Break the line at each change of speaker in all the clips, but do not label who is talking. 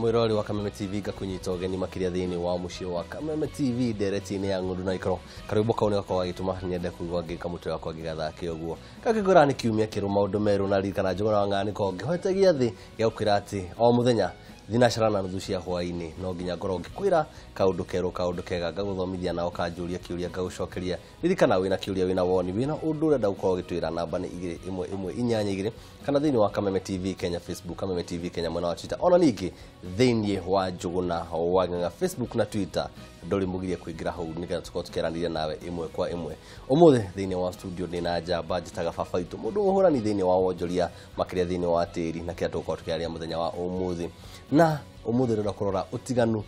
Mwirori wa Kameme TV, ngakunyita ũgeni makĩria thĩinĩ wa mũciĩ wa Kameme TV ndereti-inĩ ya ng'ũndũ na ikoro. Karwĩmbo kau nĩgakorwo gagĩtũma nyende kũigua ngĩka mũtwe wakwa ngĩgathake ũguo. Gakĩngwĩra nĩ kiumia kĩrũ maũndũ merũ na ririkana Njũgũna wa Ng'ang'a nĩkoragwo ngĩhoetagia thĩ gĩa gũkwĩra atĩ o mũthenya thinacara na nuthu cia hwaĩ-inĩ no nginya ngorwo ngĩkwĩra kaũndũ kerũ, kaũndũ kega, ngagũthomithia na ũkanjũria kĩũria ngagũcokeria. Ririkana wĩna kĩũria, wĩna woni, wĩna ũndũ ũrenda gũkorwo ũgĩtwĩra, namba nĩ 21182 kana thĩinĩ wa Kameme TV Kenya Facebook, Kameme TV Kenya mwena wa Twitter, ona ningĩ thĩinĩ wa Njũgũna wa Ng'ang'a Facebook na Twitter. Ndũrĩ mũgirie kũingĩra hau nĩgetha tũkorwo tũkĩaranĩria nawe ĩmwe kwa ĩmwe. Ũmũthĩ thĩinĩ wa studio ndĩna njamba njĩtaga baba witũ, mũndũ mũhũrani thĩinĩ wa wonjoria makĩria thĩinĩ wa tĩri, na kĩrĩa tũgũkorwo tũkĩaria mũthenya wa ũmũthĩ. Na ũmũthĩ ndĩrenda kũrora ũtiganu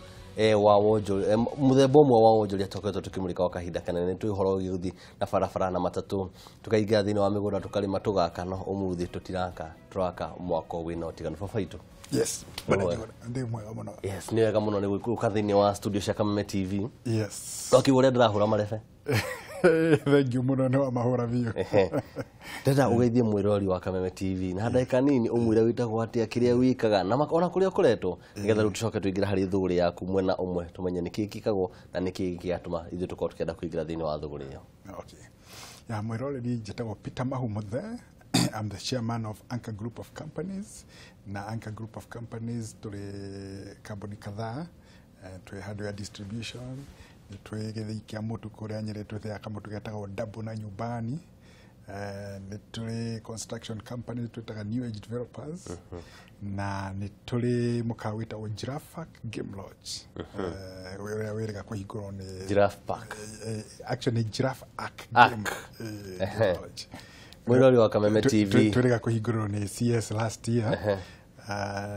wa wonjoria, mũthemba ũmwe wa wonjoria tũkoretwo tũkĩmũrĩka kwa kahinda kanene. Twĩ ũhoro wĩgiĩ gũthiĩ na barabara na matatũ, tũkaingĩra thĩinĩ wa mĩgũnda, tũkarĩma, tũgaka, no ũmũthĩ tũtiraka, tũraka mwako wĩna ũtiganu. Baba witũ.
Yes.
Mwega.
Ndi mwega mũno.
Yes, nĩ wega mũno nĩ gũka thĩinĩ wa studio cia Kameme TV.
Yes.
Twakiuga ũrĩa ndĩrahũra marebe.
Thank you mũno, nĩ wa mahũra biũ.
Ehe. Ndĩrenda ũgeithie mwĩrori wa Kameme TV na ndagĩka nini, ũmwĩre wĩtagwo atĩa, kĩrĩa wĩkaga na ona kũrĩa ũkoretwo, nĩgetha rĩu tũcoke tũingĩre harĩ thũgũrĩ yaku mwena ũmwe, tũmenye nĩkĩĩ gĩkagwo na nĩkĩĩ gĩatũma ithuĩ tũkorwo tũkĩenda kũingĩra thĩinĩ wa thũgũrĩ ĩyo.
Okay. Ya mwĩroreri, njĩtagwo Peter Mahu Muthe. I'm the chairman of Anchor Group of Companies. Na Anchor Group of Companies tũrĩ kambuni kadhaa, twĩ hardware distribution, nĩ twĩ gĩthĩi kĩa mũtu kũrĩa Nyĩrĩ, twĩthĩaga kamũtu getagwo Double na Nyumbani. Nĩ tũrĩ construction company twĩtaga New Age Developers, na nĩ tũrĩ mũkawa wĩtagwo Giraffe Park Game Lodge, ũrĩa wĩrĩga kũhingũrwo nĩ
Giraffe Park.
Actually nĩ Giraffe Ark
Ark.
Game Lodge.
Mwĩrori wa Kameme TV.
Twĩrĩga kũhingũrwo nĩ CS last year.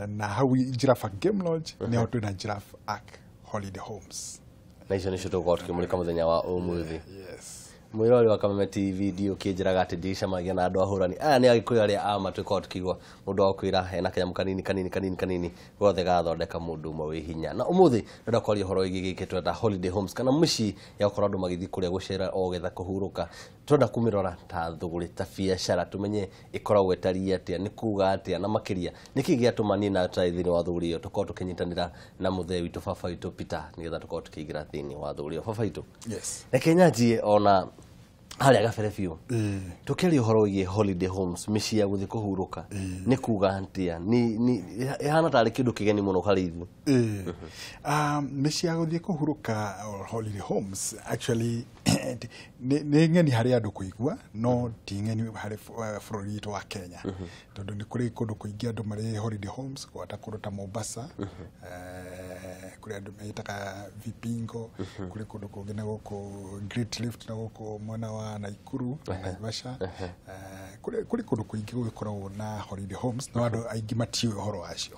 Na hau Giraffe Ark Game Lodge nĩho twĩna Giraffe Ark Holiday Homes.
Na icio nĩcio tũgũkorwo tũkĩmũrĩka mũthenya wa ũmũthĩ.
Yes.
Mwĩrori wa Kameme TV, ndiũkĩnjĩraga atĩ ndiricemagia na andũ ahũrani aya nĩ agĩkũyũ arĩa ama tũkoragwo tũkĩigua mũndũ wa kwĩra hena kanyamũ kanini kanini kanini kanini gothe gathondeka mũndũ ũmwe wĩ hinya. Na ũmũthĩ ndĩrenda kwaria ũhoro wĩgiĩ gĩkĩ tweta holiday homes, kana mĩciĩ ya gũkorwo andũ magĩthiĩ kũrĩa gũcera o getha kũhurũka. Tũrenda kũmĩrora ta thũgũrĩ, ta biacara, tũmenye ĩkoragwo ĩtariĩ atĩa, nĩ kuga atĩa, na makĩria nĩkĩ gĩatũma niĩ nawe tũrathiĩ thĩinĩ wa thũgũrĩ ĩyo. Tũkorwo tũkĩnyitanĩra na mũthee witũ, baba witũ Peter, nĩgetha tũkorwo tũkĩingĩra thĩinĩ wa thũgũrĩ ĩyo. Baba witũ,
Yes.
reke nyanjie ona harĩa gabere biũ, tũkĩaria ũhoro wĩgiĩ holiday homes, mĩciĩ ya gũthiĩ kũhurũka, nĩ kuga atĩa? Ĩhana tarĩ kĩndũ kĩgeni mũno harĩ ithuĩ.
Mĩciĩ ya gũthiĩ kũhurũka or holiday homes actually nĩ ng'eni harĩ andũ kũigua, no ti ng'eni harĩ bũrũri witũ wa Kenya, tondũ nĩ kũrĩ kũndũ kũingĩ andũ marĩ holiday homes, gwata kũndũ ta Mombasa, kũrĩ andũ metaga Vipingo, kũrĩ kũndũ kũngĩ na gũkũ Great Rift na gũkũ mwena wa Naikuru na Naivasha. Kũrĩ kũndũ kũingĩ gũgĩkoragwo na holiday homes, no andũ aingĩ matiũĩ ũhoro wacio,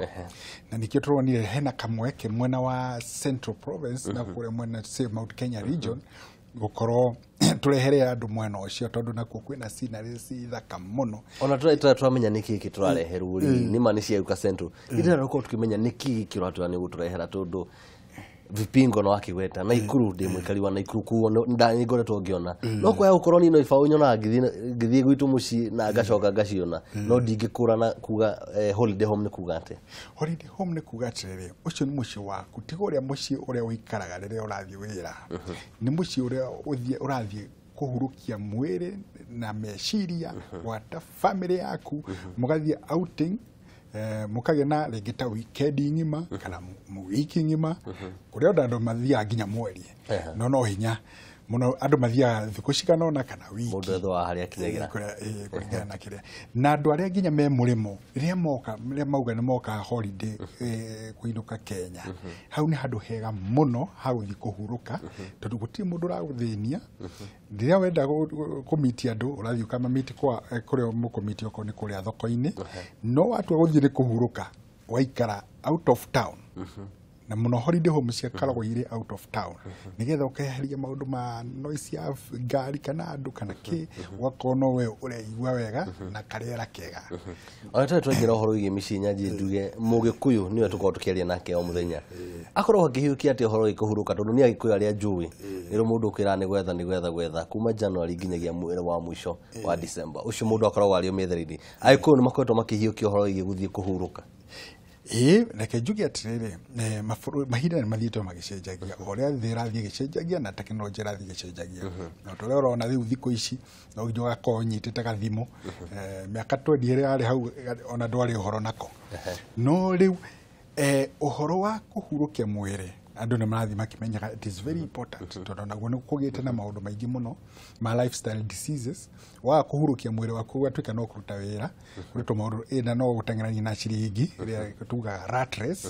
na nĩkĩo tũronire hena kamweke mwena wa Central Province na kũrĩa mwena, say, Mount Kenya region, gũkorwo tũrehere andũ mwena ũcio, tondũ nakuo kwĩna sceneries thaka mũno.
Ona tũramenya nĩkĩ gĩkĩ tũrareherwo rĩ, nĩ ma nĩ cia Euka Central, ithe tũkorwo tũkĩmenya nĩkĩ gĩkĩ ũratwĩra nĩ gũtũrehera, tondũ Vipingo no akĩgweta Naikuru, ndĩ mũikari wa Naikuru, kuo nĩ ngoretwo ngĩona, no kwaya gũkorwo niĩ no ibaũ nyonaga ngĩthiĩ gwitũ mũciĩ na ngacoka ngaciona, no ndingĩkũrana kuga holiday home nĩ kuga atĩa.
Holiday home nĩ kuga atĩrĩrĩ, ũcio nĩ mũciĩ waku, tiga ũrĩa mũciĩ ũrĩa ũikaraga rĩrĩa ũrathiĩ wĩra, nĩ mũciĩ ũrĩa ũrathiĩ kũhurukia mwĩrĩ na meciria, gwata family yaku, mũgathiĩ outing, mũkagĩa na rĩngĩ ta weekend ng'ima kana wiki ng'ima, kũrĩa onda andũ mathiaga nginya mweri, no hinya mũno andũ mathiaga thikũ cigana ũna kana wiki.
Mũndũ ethwaga harĩa akinyagĩra.
Kũringana na kĩrĩa, na andũ arĩa nginya me mũrĩmo, rĩrĩa moka, rĩrĩa mauga nĩ moka holiday, kũinũka Kenya, hau nĩ handũ hega mũno ha gũthiĩ kũhurũka, tondũ gũtirĩ mũndũ ũragũthĩnia. Rĩrĩa wenda kũmiti andũ, ũrathiĩ ũkamamiti kwa kũrĩa mũkũmiti, okorwo nĩ kũrĩa thoko-inĩ. No watua gũthiĩ nĩ kũhurũka, waikara out of town, na mũno holiday home ciakoragwo irĩ out of town, nĩgetha ũkeheria maũndũ ma noise ya ngari kana andũ kana kĩ, ũgakorwo no we ũreigua wega na karĩera kega.
Ona tũrĩ twaingĩra ũhoro wĩgiĩ mĩciĩ, nyanjie njuge mũgĩkũyũ nĩwe tũkoragwo tũkĩaria nake o mũthenya, akorwo akĩhiũkia atĩa ũhoro wĩgiĩ kũhurũka? Tondũ nĩ agĩkũyũ arĩa njũĩ nĩ mũndũ ũkwĩra nĩ gwetha nĩ gwetha gwetha kuma January nginyagia mweri wa mũico wa December, ũcio mũndũ akoragwo arĩ o mĩethereinĩ. Agĩkũyũ nĩ makoretwo makĩhiũkia ũhoro wĩgiĩ gũthiĩ kũhurũka?
Ĩĩ, reke njuge atĩrĩrĩ, mahinda nĩ mathiĩte magĩcenjagia, o ũrĩa thĩ ĩrathiĩ ĩgĩcenjagia na tekinoronjĩ ĩrathiĩ ĩgĩcenjagia. Na ta ũrĩa ũrona rĩu thikũ ici no nginya ũgakorwo ũnyitĩte gathimũ. Mĩaka 20 ĩrĩa yarĩ hau ona ndwarĩ ũhoro nako. No rĩu ũhoro wa kũhurũkia mwĩrĩ andũ nĩ marathiĩ makĩmenyaga it is very important, tondũ naguo nĩ kũgĩte na maũndũ maingĩ mũno ma lifestyle diseases. Waga kũhurũkia mwĩrĩ waku ũgatuĩka no kũruta wĩra, kũrĩ tũmaũndũ ĩ, na no gũteng'erania na ciringi ĩrĩa tugaga rat race.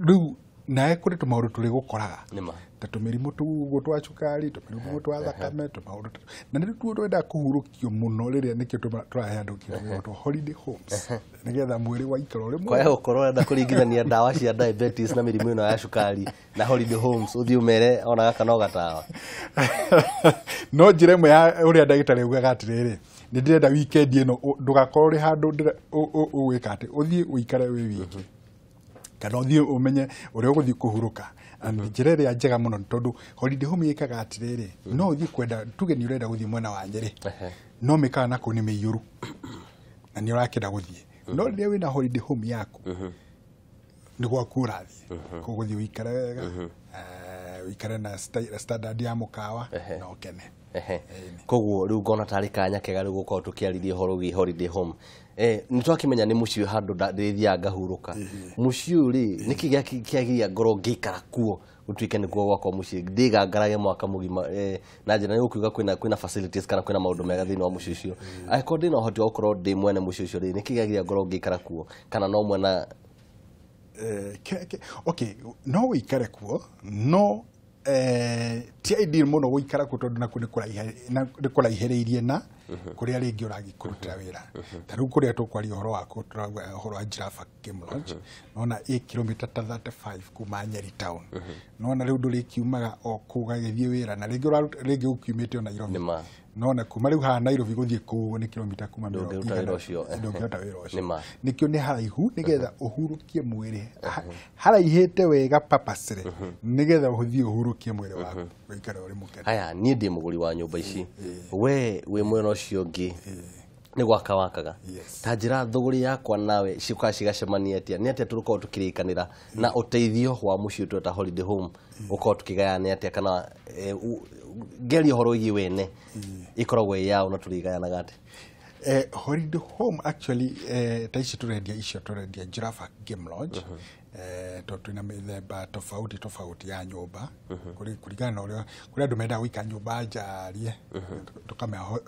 Rĩu nawe kũrĩ tũmaũndũ tũrĩgũkoraga
Nĩma.
ta tũmĩrimũ tũguo twa cukari, tũmĩrimũ twa thakame, tũmaũndũ na nĩ tuo twendaga kũhurũkio mũno rĩrĩa nĩkĩo tũrahe andũ kĩndũ gĩgwĩtwo holiday homes, nĩgetha mwĩrĩ waikara ũrĩ
Kwaya gũkorwo ũrenda kũringithania ndawa cia diabetes na mĩrimũ ĩno ya cukari na holiday homes, ũthiĩ ũmere ona gaka no gatawa.
No njĩra ĩmwe ya ũrĩa ndagĩtarĩ augaga atĩrĩrĩ, nĩ ndĩrenda weekend ĩno ndũgakorwo ũrĩ handũ ũgwĩka atĩ ũthiĩ ũikare wĩ wiki kana ũthiĩ ũmenye ũrĩa ũgũthiĩ kũhurũka. And njĩra ĩrĩa njega mũno nĩ tondũ holiday home ĩkaga atĩrĩrĩ, no ũthiĩ kwenda tuge nĩ ũrenda gũthiĩ mwena wa Nyĩrĩ, no mĩkawa na kũu nĩ mĩiyũru na nĩ ũrakĩenda gũthiĩ, no rĩrĩa wĩna holiday home yaku nĩ gwaku ũrathiĩ kũu, gũthiĩ ũikare wega, ũikare na standard ya mũkawa na ũkene.
Koguo rĩu ngona tarĩ kanya kega rĩu gũkorwo tũkĩarĩria ũhoro wĩgiĩ holiday home. Nĩ twakĩmenya nĩ mũciĩ handũ ndĩrĩthiaga ngahurũka. Mũciĩ ũyũ rĩ, nĩkĩ kĩagiria ngorwo ngĩikara kuo gũtuĩke nĩkuo gwakwa mũciĩ, ndĩgangarage mwaka mũgima? Na njĩra nĩ gũkiuga kwĩna facilities kana kwĩna maũndũ mega thĩinĩ wa mũciĩ ũcio. Angĩkorwo ndĩna ũhoti wa gũkorwo ndĩ mwene mũciĩ ũcio rĩ, nĩkĩ kĩagiria ngorwo ngĩikara kuo kana no mwena?
Okay, no ũikare kuo, no ti ideal mũno gũikara kuo tondũ nakuo nĩ kũraihĩrĩirie na kũrĩa rĩngĩ ũrathiĩ kũrutĩra wĩra. Ta rĩu kũrĩa tũkwaria ũhoro waku, tũrauga ũhoro wa Giraffe Game Lodge, nona ĩ kilomita ta 35 kuma Nyeri town. Nona rĩu ndũrĩkiumaga o kũu ũgagĩthiĩ wĩra na rĩngĩ rĩngĩ ũkiumĩte o Nairobi.
Nĩma.
Nona kuma rĩu haha Nairobi gũthiĩ kũu nĩ kilomita kuma
Ndũngĩruta wĩra ũcio.
Ndũngĩruta wĩra ũcio.
Nĩma.
Nĩkĩo nĩ haraihu nĩgetha ũhurũkie mwĩrĩ. Haraihĩte wega purposely nĩgetha ũthiĩ ũhurũkie mwĩrĩ waku, ũikare ũrĩ mũkenu.
Haya, niĩ ndĩ mũgũri wa nyũmba ici, we wĩ mwena ũcio ũngĩ nĩ gwaka wakaga.
Yes.
Ta njĩra thũgũrĩ yakwa nawe ciũkaga cigacemania atĩa? Nĩ atĩa tũrĩkorwo tũkĩrĩkanĩra na ũteithio wa mũciĩ tweta holiday home ũkorwo tũkĩgayana atĩa, kana ngeria ũhoro wĩgiĩ wene ĩkoragwo ĩ yaũ na tũrĩgayanaga atĩa?
Holiday home actually, ta ici tũrendia, icio tũrendia Giraffe Game Lodge, tondũ twĩna mĩthemba tofauti tofauti ya nyũmba kũringana na ũrĩa kũrĩ andũ mendaga gũikara nyũmba njarie,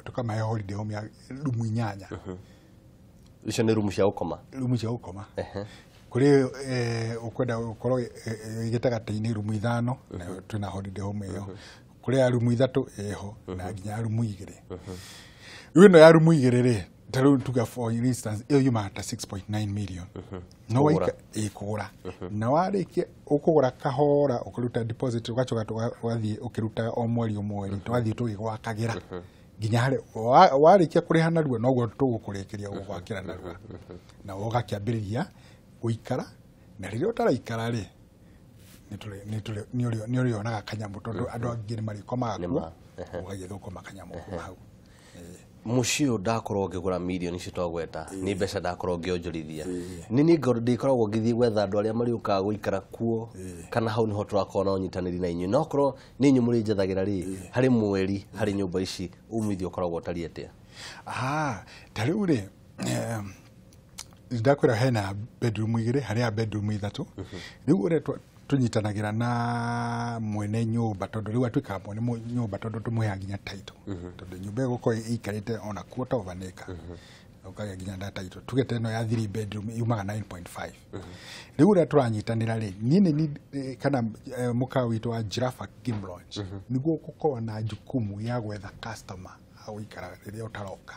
tũkamahe holiday home ya rumu 8.
Icio nĩ rumu cia gũkoma?
Rumu cia gũkoma. Kũrĩ ũkwenda gũkorwo gĩtagatĩ-inĩ rumu 5, nayo twĩna holiday home ĩyo. Kũrĩ ya rumu 3 ĩho na nginya ya rumu 2. Rĩu ĩno ya rumu 2 rĩ, ta rĩu tuga for instance ĩyo yumaga ta 6.9 million no
Kũgũra.
waika ĩ kũgũra, na warĩkia ũkũgũra kahora, ũkĩruta deposit, ũgacoka ũgathiĩ ũkĩrutaga o mweri o mweri, tũgathiĩ tũgĩgwakagĩra nginya harĩa warĩkia kũrĩha narua, noguo tũgũkũrĩkĩria gũgwakĩra narua na ũgakĩambĩrĩria gũikara. Na rĩrĩa ũtaraikara rĩ, nĩ ũrĩonaga kanyamũ tondũ andũ angĩ nĩ marĩkomaga kuo,
Nĩma.
ũgagĩthũkũma kanyamũ kuma hau.
Mũciĩ ũyũ ndakorwo ngĩgũra mirioni icio twagweta nĩ mbeca ndakorwo ngĩonjorithia, nĩ niĩ ndĩkoragwo ngĩthiĩ gwetha andũ arĩa marĩũkaga gũikara kuo, kana hau nĩho tũrakorwo na ũnyitanĩri na inyuĩ? No okorwo nĩ inyuĩ mũrĩnjethagĩra rĩ, harĩ mweri harĩ nyũmba ici umithio ũkoragwo ũtariĩ atĩa?
Ah, ta rĩu rĩ, ndakwĩra hena bedroom 2, harĩ ya bedroom 3. Rĩu ũrĩa tũnyitanagĩra na mwene nyũmba, tondũ rĩu atuĩkaga mwene nyũmba tondũ tũmũheaga nginya title, tondũ nyũmba ĩyo ĩgũkorwo ĩikarĩte ona quarter of an acre, ũkagĩa nginya na title. Tuge ta ĩno ya 3 bedroom yumaga 9.5. Rĩu ũrĩa tũranyitanĩra rĩ, niĩ nĩ kana mũkawa witũ wa Giraffe Game Lodge nĩguo gũkorwo na jukumu ya gwetha customer a gũikara rĩrĩa ũtaroka.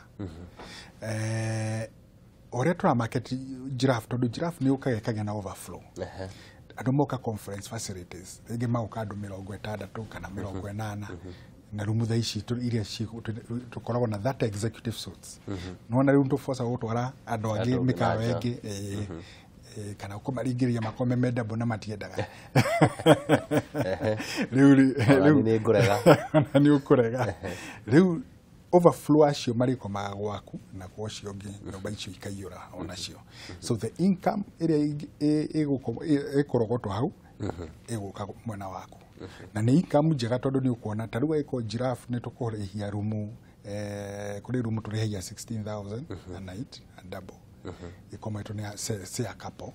Ũrĩa tũra market Giraffe, tondũ Giraffe nĩ ũkaga ĩkagĩa na overflow, andũ moka conference facilities, rĩngĩ magoka andũ 60 kana 80, na rumu thaa ici iria tũkoragwo na that executive suites, nona rĩu tũboca gũtwara andũ angĩ
Andũ
mĩkawa
na nja.
ĩngĩ, kana kũmaringĩrĩria makome mendabo na matiendaga rĩu
Ona niĩ nĩ ngũrega.
Ona nĩ ũkũrega. Rĩu Overflow acio marĩkomaga gwaku na kwa ũcio ũngĩ, nyũmba icio ikaiyũra onacio. So the income ĩrĩa ĩkũrogotwo hau ĩgũka mwena waku, na nĩ income njega tondũ nĩ ũkuona ta rĩu ĩko Giraffe nĩ tũkũrĩhia rumu, kũrĩ rumu tũrĩhagia 16,000 a night, a double ĩkometwo nĩ say a couple,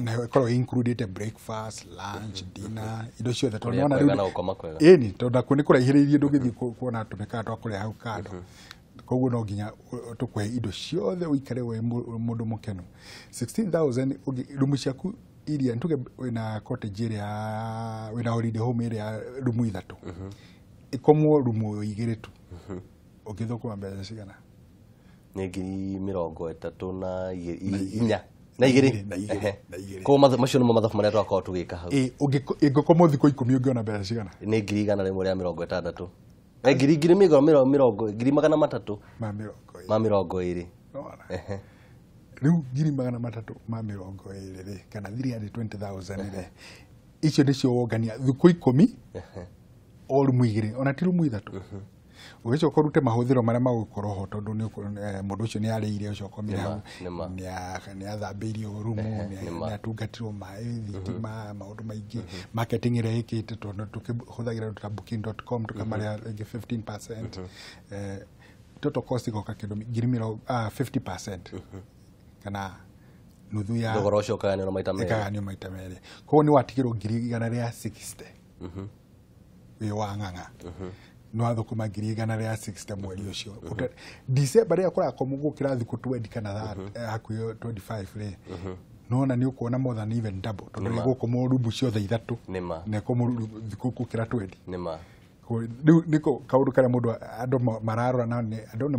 nayo ĩkoragwo included breakfast, lunch, dinner, indo ciothe tondũ
Kũrĩa
nĩwona
kwega
rĩu
na gũkoma kwega.
Ĩni, tondũ nakuo nĩ kũraihĩrĩirie, ndũngĩthiĩ kuona tũmĩkawa twa kũrĩa hau kando, koguo no nginya tũkũhe indo ciothe ũikare wĩ mũndũ mũkenu. 16,000 rumu ciaku iria tuge wĩna cottage ĩrĩa wĩna holiday home ĩrĩa rumu ithatũ, ĩkomwo rumu igĩrĩ tu, ũngĩthũkũma mbeca cigana?
Nĩ 32,000 na inya na igĩrĩ.
Na igĩrĩ, na igĩrĩ.
Koguo macio nĩmo mathabu marĩa twakorwo tũgĩka hau.
Ĩ, ĩngĩkomwo thikũ 10 ũngĩona mbeca cigana?
Nĩ 160,000, ngiri mĩrongo mĩrongo mĩrongo 320,000
Ma 20.
Ma 20.
Nĩwona? Rĩu 320,000 rĩ, kana 320,000 rĩ, icio nĩcio wongania thikũ 10 o rumu igĩrĩ, ona ti rumu ithatũ. Ũgĩcoka ũrute mahũthĩro marĩa magũkorwo ho, tondũ mũndũ ũcio nĩ arĩire, ũcio akomire hau,
Nĩma.
nĩ athambĩirio rumu,
Nĩma.
nĩ atungatirwo maĩ, thitima, maũndũ maingĩ, marketing ĩrĩa ĩkĩte, tondũ tũkĩhũthagĩra ta booking.com tũkamarĩha rĩngĩ 15%, total cost ĩgoka kĩndũ ngiri mĩrongo 50% kana nuthu ya
Thogora ũcio ũkagayanio na maita merĩ.
Ĩkagayanio maita merĩ, koguo nĩ watigĩrwo 160,000 wĩ wa ng'ang'a, nĩ wathũkũma 160,000 mweri ũcio. December rĩrĩa kũrakomwo gũkĩra thikũ 20 kana hakuhĩ 25 rĩ, nona nĩ ũkuona more than even double, tondũ
Nĩma.
ĩgũkomwo rumu ciothe ithatũ
Nĩma.
na ĩkomwo thikũ gũkĩra 20.
Nĩma.
Rĩu nĩko kaũndũ karĩa mũndũ andũ mararora na andũ nĩ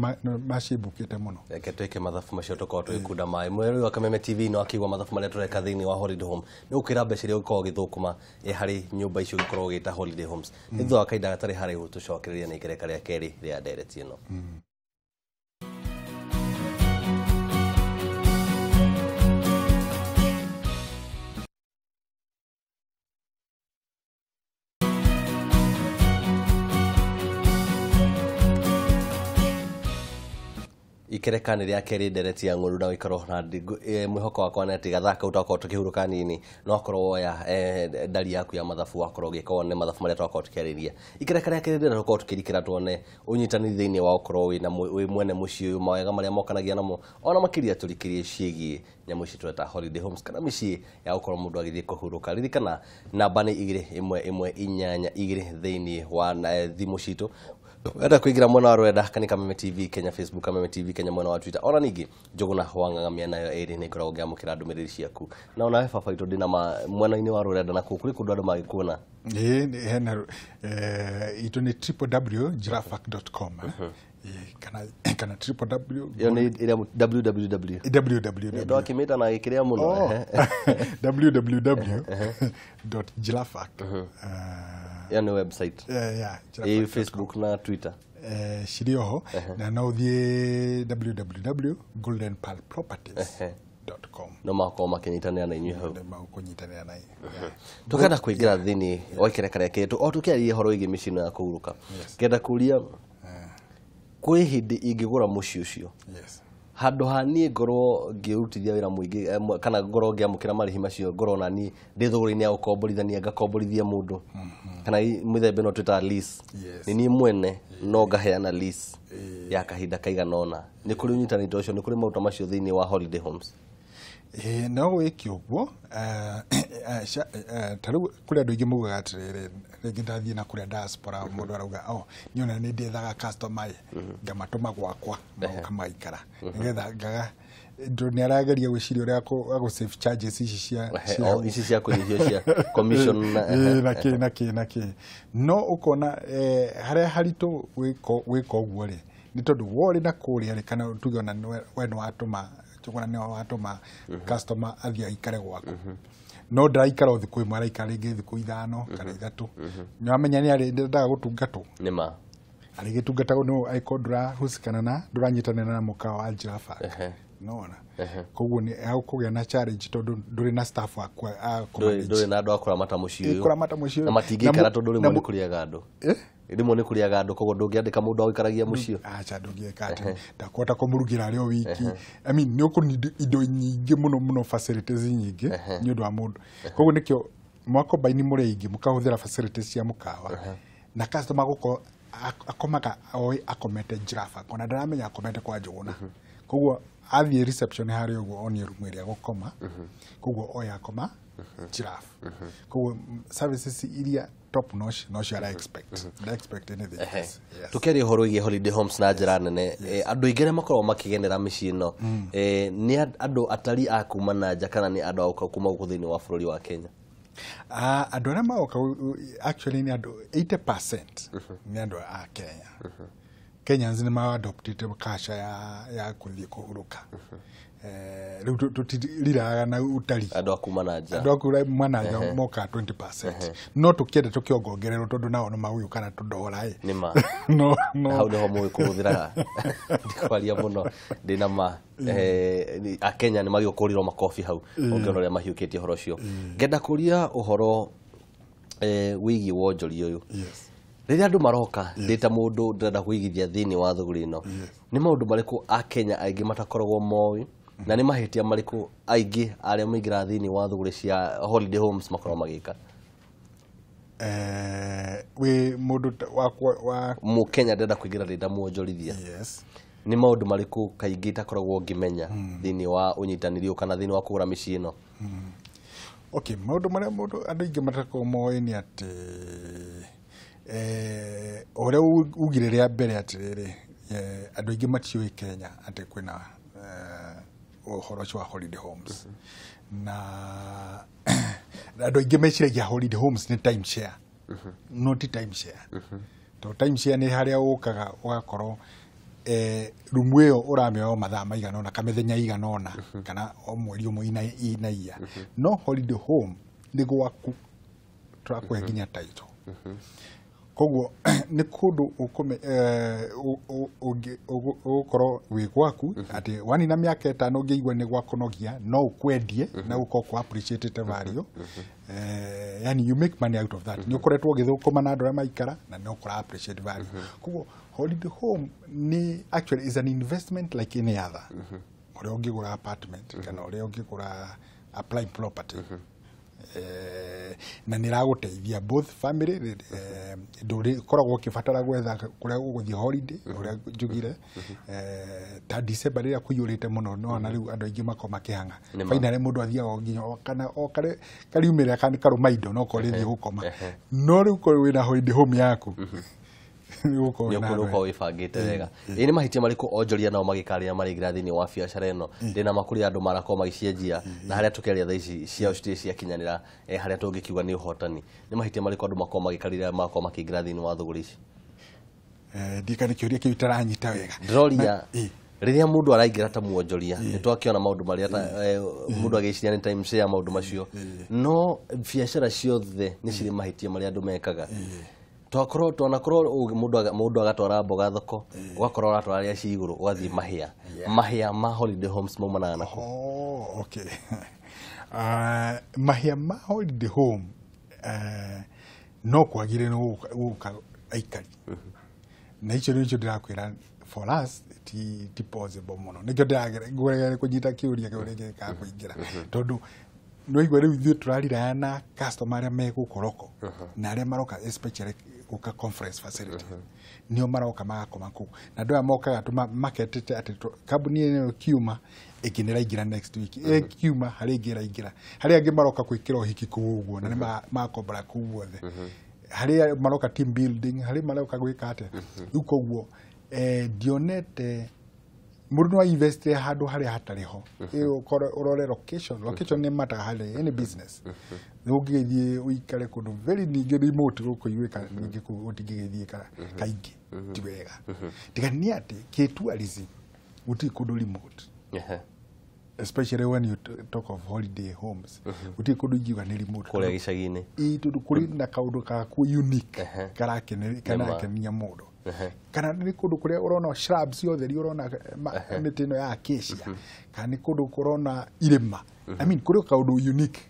macimbũkĩte mũno.
Reke twĩke mathabu macio tũkorwo tũgĩkunda maĩ. Mweri wa Kameme TV no akĩigua mathabu marĩa tũreka thĩinĩ wa holiday home, nĩ gũkwĩra mbeca iria ũgĩkorwo ũgĩthũkũma harĩ nyũmba icio ũgĩkorwo ũgĩta holiday homes. Nĩ thutha wa kahinda gatarĩ haraihu tũcokererie na ikereka rĩa kerĩ rĩa ndereti ĩno. Ikereka nĩ rĩa kerĩ, ndereti ya ng'ũndũ na gũikarwo na mwĩhoko wakwa nĩ atĩ gathaa kau twakorwo tũkĩhurũka nini no akorwo woya ndari yaku ya mathabu, wakorwo ũgĩka wone mathabu marĩa twakorwo tũkĩarĩria. Ikereka rĩa kerĩ ndĩrenda tũkorwo tũkĩrikĩra tuone ũnyitanĩri thĩinĩ wa ũkorwo wĩna wĩ mwene mũciĩ ũyũ, mawega marĩa mokanagia namo, ona makĩria tũrikĩrie ciĩgiĩ nyamũ ici tweta holiday homes kana mĩciĩ ya gũkorwo mũndũ agĩthiĩ kũhurũka. Ririkana namba nĩ 21182 thĩinĩ wa thimũ citũ. Wenda kuingira mwena wa rwenda kana Kameme TV Kenya Facebook, Kameme TV Kenya mwena wa Twitter, ona ningĩ Njũgũna wa Ng'ang'a mĩena ĩyo ĩrĩ nĩ ngoragwo ngĩamũkĩra ndũmĩrĩri ciaku. Na onawe baba witũ, ndĩna mwena-inĩ wa rũrenda na kũu kũrĩ kũndũ andũ mangĩkuona?
Ĩĩ, hena itũ nĩ www.giraffe.com, kana www
Ĩyo nĩ ĩrĩa www
www
ndwakĩmĩta na gĩkĩrĩa mũno.
Oh, www.giraffe
Ĩyo nĩ website?
Yeah.
Ĩ Facebook na Twitter?
Cirĩ oho, na no ũthiĩ www.goldenpearlproperties.com.
No makorwo makĩnyitanĩra na inyuĩ hau?
Nĩ magũkũnyitanĩra na inyuĩ.
Tukenda kũingĩra thĩinĩ wa ikereka rĩa kerĩ o tũkĩaria ũhoro wĩgiĩ mĩciĩ ĩno ya kũhurũka. Ngenda kũria, kwĩ hĩndĩ ingĩgũra mũciĩ ũcio, handũ ha niĩ ngorwo ngĩrutithia wĩra mũingĩ, kana ngorwo ngĩamũkĩra marĩhi macio, ngorwo na niĩ ndĩ thogora-inĩ ya gũkomborithania, ngakomborithia mũndũ kana mĩthemba ĩno twĩtaga lease? Nĩ niĩ mwene no ngaheana lease ya kahinda kaigana ũna. Nĩ kũrĩ ũnyitanĩri ta ũcio? Nĩ kũrĩ maũndũ macio thĩinĩ wa holiday homes?
Ĩĩ, no wĩke ũguo. Ta rĩu kũrĩ andũ aingĩ maugaga atĩrĩrĩ, rĩngĩ ndathiĩ na kũrĩa diaspora, mũndũ arauga, oh, niĩ ona nĩ ndĩethaga customer ĩ, ngamatũma gwakwa magoka magaikara nĩgetha ngaga, tondũ nĩ arageria gwĩciria ũrĩa agũ save charges ici cia
O, ici cia kũnyihio cia commission na
Ĩĩ, na kĩ na kĩ na kĩ, no ũkona harĩa haritũ gwĩka ũguo rĩ, nĩ tondũ worĩ na kũrĩa rĩ, kana tuge ona we nĩ watũma Njũgũna, nĩ watũma customer athiĩ aikare gwaku, no ndaraikara o thikũ ĩmwe, araikara rĩngĩ thikũ 5 kana 3. Nĩ wamenya nĩ arĩ ndendaga gũtungatwo.
Nĩ ma.
Arĩgĩtungatagwo, no angĩkorwo ndũrahusikana na ndũranyitanĩra na mũkawa wa Giraffe, Nona koguo nĩ agũkũgĩa na challenge tondũ ndũrĩ na staff a kũ
ndũrĩ na andũ a kũramata mũciĩ ũyũ.
Kũramata mũciĩ ũyũ.
Na matingĩikara tondũ rĩmwe nĩ kũrĩaga andũ. Rĩmwe nĩ kũrĩaga andũ koguo ndũngĩandĩka mũndũ agũikaragia mũciĩ.
Acha ndũngĩka atĩ ndakũhota kũmũrugĩra arĩ o wiki. I mean nĩ ũkũ indo nyingĩ mũno mũno, facilities nyingĩ nĩ ũndũ wa mũndũ. Koguo nĩkĩo mwakombaini mũrĩ aingĩ mũkahũthĩra facilities cia mũkawa na customer gũkorwo akomaga oĩ akomete Giraffe, ona ndaramenya akomete kwa Njũgũna. Koguo athiĩ reception harĩa ũguo onie rumu ĩrĩa gũkoma, koguo oĩ akoma Giraffe. Koguo services iria top notch nocio ara expect, nda expect anything else. Yes.
Tukiaria ũhoro wĩgiĩ holiday homes na njĩra nene, andũ aingĩ arĩa makoragwo makĩgenera mĩciĩ ĩno nĩ andũ atari a kuma na nja kana nĩ andũ a kuma gũkũ thĩinĩ wa bũrũri wa Kenya?
Andũ arĩa magoka actually nĩ andũ 80% nĩ andũ a Kenya. Kenyans nĩ ma-adoptĩte culture ya kũthiĩ kũhurũka. Rĩu tũtiriraga na utari.
Andũ a kuma na nja.
Andũ a kuma na nja moka 20%. No tũkĩende tũkĩongongererwo tondũ nao nĩ magũgĩũka na tũndora ĩ.
Nĩ ma.
No, no.
Hau nĩho mũĩ kũhũthĩraga. Ndikwaria mũno ndĩna ma. Akenya nĩ magĩũkũrĩrwo makobi hau ũngĩona ũrĩa mahiũkĩtie ũhoro ũcio. Ngenda kũria ũhoro wĩgiĩ wonjoria ũyũ. Rĩrĩa andũ maroka ndĩ ta mũndũ ndĩrenda kũigithia thĩinĩ wa thũgũrĩ ĩno, nĩ maũndũ marĩkũ Akenya aingĩ matakoragwo moĩ na nĩ mahĩtia marĩkũ aingĩ arĩa maingĩraga thĩinĩ wa thũgũrĩ cia holiday homes makoragwo magĩka?
Wĩ mũndũ wa
Mũkenya ndĩrenda kũingĩra ndĩ ta mwonjorithia. Nĩ maũndũ marĩkũ kaingĩ itakoragwo ngĩmenya thĩinĩ wa ũnyitanĩri ũyũ kana thĩinĩ wa kũgũra mĩciĩ ĩno?
Okay, maũndũ marĩa mũndũ andũ aingĩ matakoragwo moĩ nĩ atĩ ũrĩa ugire rĩa mbere atĩrĩrĩ, andũ aingĩ matiũĩ Kenya atĩ kwĩna ũhoro ũcio wa holiday homes. Na andũ aingĩ meciragia holiday homes nĩ time share. No ti time share. Tondũ time share nĩ harĩa ũkaga ũgakorwo rumu ĩyo ũramĩoya o mathaa maigana ũna kana mĩthenya ĩigana ũna kana o mweri ũmwe inaia. No holiday home nĩ gwaku, tũrakũhe nginya title. Koguo nĩ kũndũ ũgũkorwo wĩ gwaku atĩ wanina mĩaka ĩtano ũngĩigua nĩ gwakũnogia no ũkwendie na ũkorwo kũ appreciate value. Yani you make money out of that. Nĩ ũkoretwo ũgĩthũkũma na andũ arĩa maikara na nĩ ũkũra appreciate value. Koguo holiday home nĩ actually is an investment like any other. Ũrĩa ũngĩgũra apartment kana ũrĩa ũngĩgũra a prime property. Na nĩ ĩragũteithia both family, ndũrĩkoragwo ũkĩbatara gwetha kũrĩa ũgũthiĩ holiday ũrĩa njugire ta December rĩrĩa kũiyũrĩte mũno nĩwona rĩu andũ aingĩ makoragwo makĩhang'a. Finally mũndũ athiaga nginya kana o kariumĩrĩra kana karũma indo no korwo rĩthiĩ gũkoma. No rĩu korwo wĩna holiday home yaku
nĩ ũkorwo wĩbangĩte wega. Ĩ nĩ mahĩtia marĩkũ onjoria nao magĩka rĩrĩa maraingĩra thĩinĩ wa biacara ĩno? Ndĩna ma kũrĩ andũ marakorwo magĩcienjia na harĩa tũkĩaria thaa ici ciao citirĩ ciakinyanĩra harĩa tũngĩkiuga nĩ ũhotani. Nĩ mahĩtia marĩkũ andũ makoragwo magĩka rĩrĩa makorwo makĩingĩra thĩinĩ wa thũgũrĩ ici?
Ndikana kĩũria kĩu itaranyita wega.
Ndĩroria rĩrĩa mũndũ araingĩra ta mwonjoria nĩ twakĩona maũndũ marĩa mũndũ agĩciria nĩ time share maũndũ macio, no biacara ciothe nĩ cirĩ mahĩtia marĩa andũ mekaga. Twakorwo twanakorwo mũndũ agatwara mboga thoko, ũgakorwo ũratwara rĩa ci igũrũ ũgathiĩ mahĩa. Mahĩa ma holiday homes maumanaga nako.
Oh, okay. Mahĩa ma holiday home no kwagire no gũka aikari. Na icio nĩcio ndĩrakwĩra for us ti possible mũno. Nĩkĩo ndĩrageria kũnyita kĩũria kĩu rĩngĩ gĩkaga kũingĩra. Tondũ nĩwaigua rĩu ithuĩ tũrariraya na customer arĩa me gũkũ roko na arĩa maroka especially gũka conference facility. Nĩo maroka magakoma kũu. Na andũ aya mokaga maketĩte atĩ kambuni ĩno ĩkiuma ĩngĩ nĩ ĩraingĩra next week. Ĩkiuma harĩ ĩngĩ ĩraingĩra. Harĩ angĩ maroka gwĩkĩra ũhiki kũu ũguo na nĩ makombora kũu guothe. Harĩ maroka team building, harĩ maroka gwĩka atĩa. Rĩu koguo ndionete mũndũ no invest handũ harĩa hatarĩ ho. Ũkorwo ũrore location, location nĩ mataga harĩ any business. Nĩ ũngĩgĩthiĩ ũikare kũndũ very ningĩ remote gũkũ iguĩka ningĩ kũu ũtingĩgĩthiĩ kaingĩ ti wega. Tiga nĩ atĩ kĩ tourism gũtirĩ kũndũ remote. Especially when you talk of holiday homes. Gũtirĩ kũndũ ingiuga nĩ remote.
Kũrĩa gĩcagi-inĩ.
Ĩ tondũ kũrĩ na kaũndũ gaku unique karakenia mũndũ. Kana nĩ kũndũ kũrĩa ũrona shrubs ciothe iria ũrona mĩtĩ ĩno ya acacia, kana nĩ kũndũ kũrona irĩma. I mean, kũrĩ kaũndũ unique.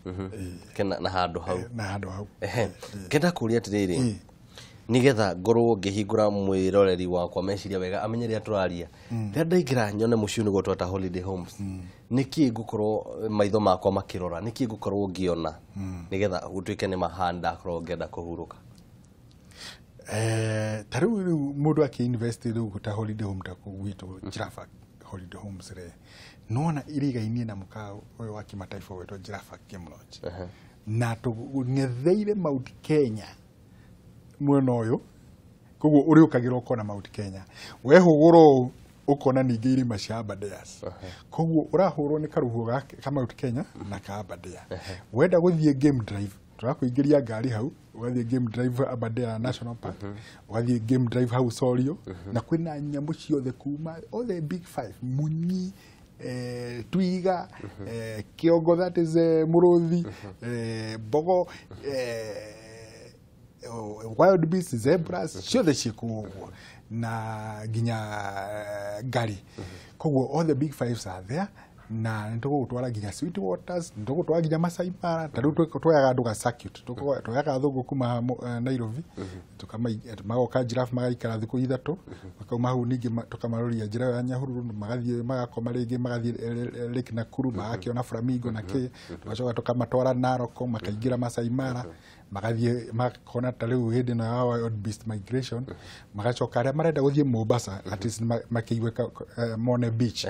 Kena na handũ hau.
Na handũ hau.
Ngenda kũria atĩrĩrĩ, nigetha ngorwo ngĩhingũra mwĩroreri wakwa meciria wega amenye rĩrĩa tũraria, rĩrĩa ndaingĩra nyone mũciĩ nĩguo tweta Holiday Homes, nĩkĩ ngũkorwo maitho makwa makĩrora, nĩkĩ ngũkorwo ngĩona nĩgetha gũtuĩke nĩ mahanda korwo ngĩenda kũhurũka?
Ta rĩu mũndũ akĩ-invest rĩu ta holiday home ta kũu gwitũ Giraffe Holiday Homes rĩ, nĩwona irigainie na mũkawa ũyũ wa kimataifa wĩtwo Giraffe Game Lodge, na tũng'etheire Mount Kenya mwena ũyũ, koguo ũrĩũkagĩra ũkona Mount Kenya, wehũgũra ũũ ũkona ningĩ irĩma cia Aberdares, koguo ũrahũrwo nĩ karũhuho ka Mount Kenya na ka Aberdare. Wenda gũthiĩ game drive, tũrakũingĩria ngari hau, ũgathiĩ game drive Aberdare National Park, ũgathiĩ game drive hau Sorio, na kwĩna nyamũ ciothe kuma all the big five, munyi, twiga, kĩongo, that is mũrũthi, mbogo, wild beasts, zebras ciothe ciĩ kũu ũguo, na nginya ngari. Koguo all the big fives are there, na nĩ tũgũgũtwara nginya Sweet Waters, nĩ tũgũtwara nginya Masai Mara. Ta rĩu tuoyaga andũ ga circuit, tuoyaga athũngũ kuma Nairobi, magoka Giraffe, magaikara thikũ 3, makauma hau ningĩ tũkamaroria njĩra ĩyo ya Nyahururu, magathiĩ magakoma rĩngĩ, magathiĩ Lake Nakuru, magakĩona flamingo na kĩ, tũgacoka tũkamatwara Narok, makaingĩra Masai Mara, magathiĩ makona ta rĩu hĩndĩ ĩno ya wild beast migration, magacoka arĩa marenda gũthiĩ Mombasa at least makĩigue mone beach,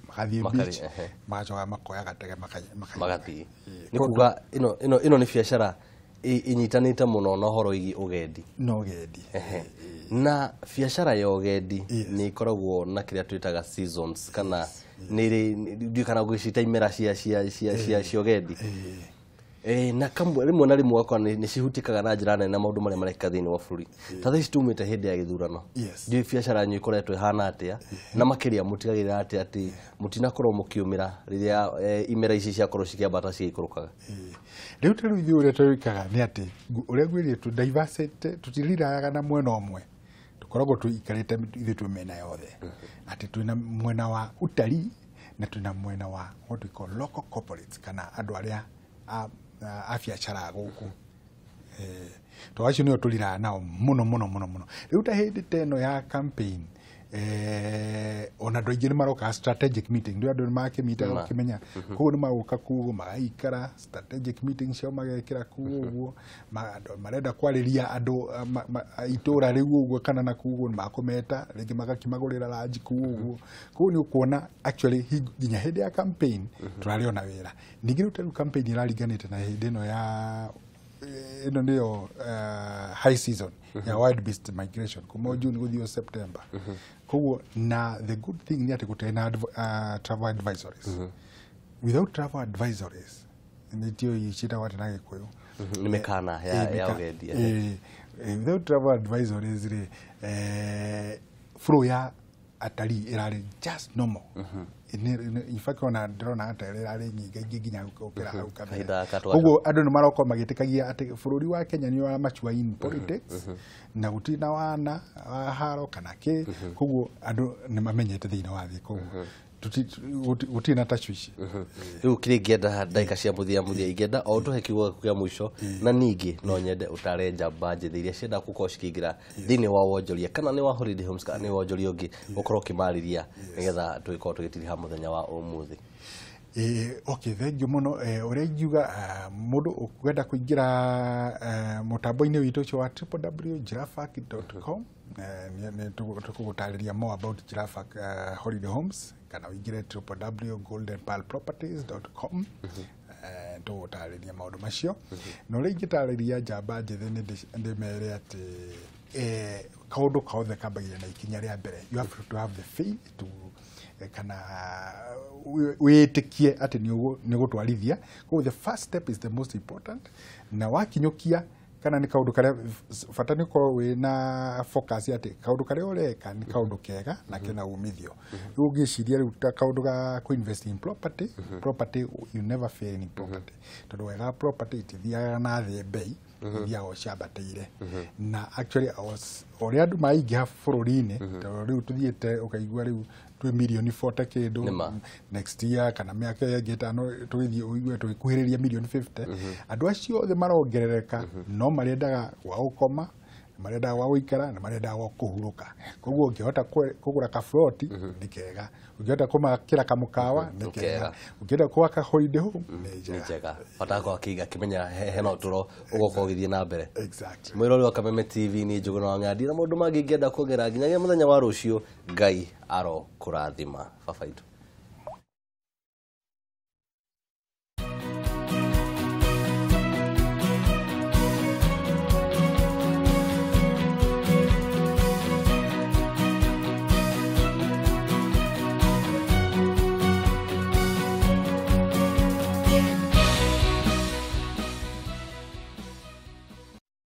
magathiĩ beach, magacoka makoya gatege
magathiĩ. Nĩ kuga ĩno nĩ biacara ĩnyitanĩte mũno na ũhoro wĩgiĩ ũgendi.
No ũgendi.
Na biacara ya ũgendi nĩ ĩkoragwo na kĩrĩa twĩtaga seasons, kana nĩ ĩrĩ, ndiũĩ kana gwĩcita imera cia ũgendi. Na kamwe rĩmwe na rĩmwe ũgakora nĩ cihutĩkaga na njĩra nene na maũndũ marĩa marekĩka thĩinĩ wa bũrũri. Ta thaa ici tumĩte hĩndĩ ya gĩthurano. Ndiũĩ biacara yanyu ĩkoretwo ĩhana atĩa, na makĩria mũtigagĩrĩra atĩa atĩ mũtinakorwo mũkĩũmĩra rĩrĩa imera ici ciakorwo cikĩambata cigĩikũrũkaga?
Rĩu ta rĩu ithuĩ ũrĩa twĩkaga nĩ atĩ ũrĩa ngwĩrire tũ diversity, tũtirirayaga na mwena ũmwe, tũkoragwo tũikarĩte ithuĩ twĩ mĩena yothe, atĩ twĩna mwena wa utalii na twĩna mwena wa what we call local corporates, kana andũ arĩa a biacara gũkũ. To acio nĩo tũriraga nao mũno mũno mũno mũno. Rĩu ta hĩndĩ ta ĩno ya campaign, ona andũ aingĩ nĩ maroka strategic meeting, rĩu andũ nĩ makĩmitaga gũkĩmenya, koguo nĩ magoka kũu magaikara strategic meeting ciao magekĩra kũu ũguo, andũ marenda kwarĩria andũ itũra rĩu ũguo kana na kũu ũguo nĩ makũmeta rĩngĩ magakĩmagũrĩra ranji kũu ũguo. Koguo nĩ ũkuona actually nginya hĩndĩ ya campaign tũrarĩ ona wĩra. Ningĩ rĩu ta rĩu campaign ĩraringanĩte na hĩndĩ ĩno ya ĩno nĩyo high season ya wild beast migration, kuma June gũthiĩ September. Koguo na the good thing nĩ atĩ gũtirĩ na travel advisories. Without travel advisories, nĩtio ciĩtagwo atĩa na Gĩkũyũ?
Nĩ mĩkana ya ũgendi.
Without travel advisories rĩ, flow ya atalii ĩrarĩ just normal. In fact ona ndĩrona ta ĩrarĩ nyingĩ nginya gũkĩra hau kabere. Koguo andũ nĩ maroka magĩtĩkagia atĩ bũrũri wa Kenya nĩ wa mature in politics, na gũtirĩ na wana wa haro kana kĩ. Koguo andũ nĩ mamenyete thĩinĩ wa thĩ, koguo gũtirĩ na tashwishi.
Rĩu kĩrĩa ingĩenda ndagĩka cia mũthia mũthia, ingĩenda o ũtũhe kiugo gĩaku kĩa mũico, na ningĩ no nyende ũtare njamba njĩthĩ iria cienda gũkorwo cikĩingĩra thĩinĩ wa wonjoria, kana nĩ wa Holiday Homes kana nĩ wonjoria ũngĩ, ũkorwo ũkĩmarĩria nĩgetha tũgĩkorwo tũgĩtiriha mũthenya wa ũmũthĩ.
Okay, thank you mũno. Ũrĩa ingiuga, mũndũ ũkwenda kũingĩra mũtambo-inĩ witũ ũcio wa www.giraffe.com, nĩ tũgũgũtarĩria more about Giraffe Holiday Homes, kana ũingĩre www.goldenpearlproperties.com, tũgũtarĩria maũndũ macio. Na ũrĩa ingĩtarĩria njamba njĩthĩ nĩ ndĩmere atĩ kaũndũ kaothe kambagia na ikinya rĩa mbere. You have to have the faith to kana wĩtĩkie atĩ nĩ ũgũtwarithia. Koguo the first step is the most important, na wakinyũkia Kana nĩ kaũndũ karĩa bata nĩ ũkorwo wĩna focus atĩ kaũndũ karĩa ũreka nĩ kaũndũ kega na kena umithio. Rĩu ũngĩciria rĩu ta kaũndũ ga kũ-invest in property, property, you never fail in property, tondũ wega wa property itithiaga na thĩ, mbei ithiaga o ciambatĩire. Na actually ũrĩa andũ maingĩha bũrũri-inĩ, tondũ rĩu tũthiĩte ũkaigua rĩu twĩ mirioni 40 kĩndũ.
Nĩma.
Next year kana mĩaka ĩngĩ 5 tũgĩthiĩ ũigue tũgĩkuhĩrĩria mirioni 50. Andũ acio othe marongerereka, no marendaga gwa gũkoma, nĩ marendaga gwa gũikara, nĩ marendaga gwa kũhurũka. Koguo ũngĩhota kũgũra kaburoti nĩ kega, ũngĩhota kũmakĩra kamũkawa nĩ
Nĩ
kega,
kega.
Ũngĩhota gwaka holiday home nĩ
Nĩ
njega.
Njega bata kwa kĩiga kĩmenya hena ũtũro ũgokorwo ũgĩthiĩ na mbere. Mwĩrori wa Kameme TV, nĩ Njũgũna wa Ng'andi na maũndũ mangĩ ingĩenda kuongerera nginyagia mũthenya wa rũciũ. Ngai aro kũrathima baba itũ.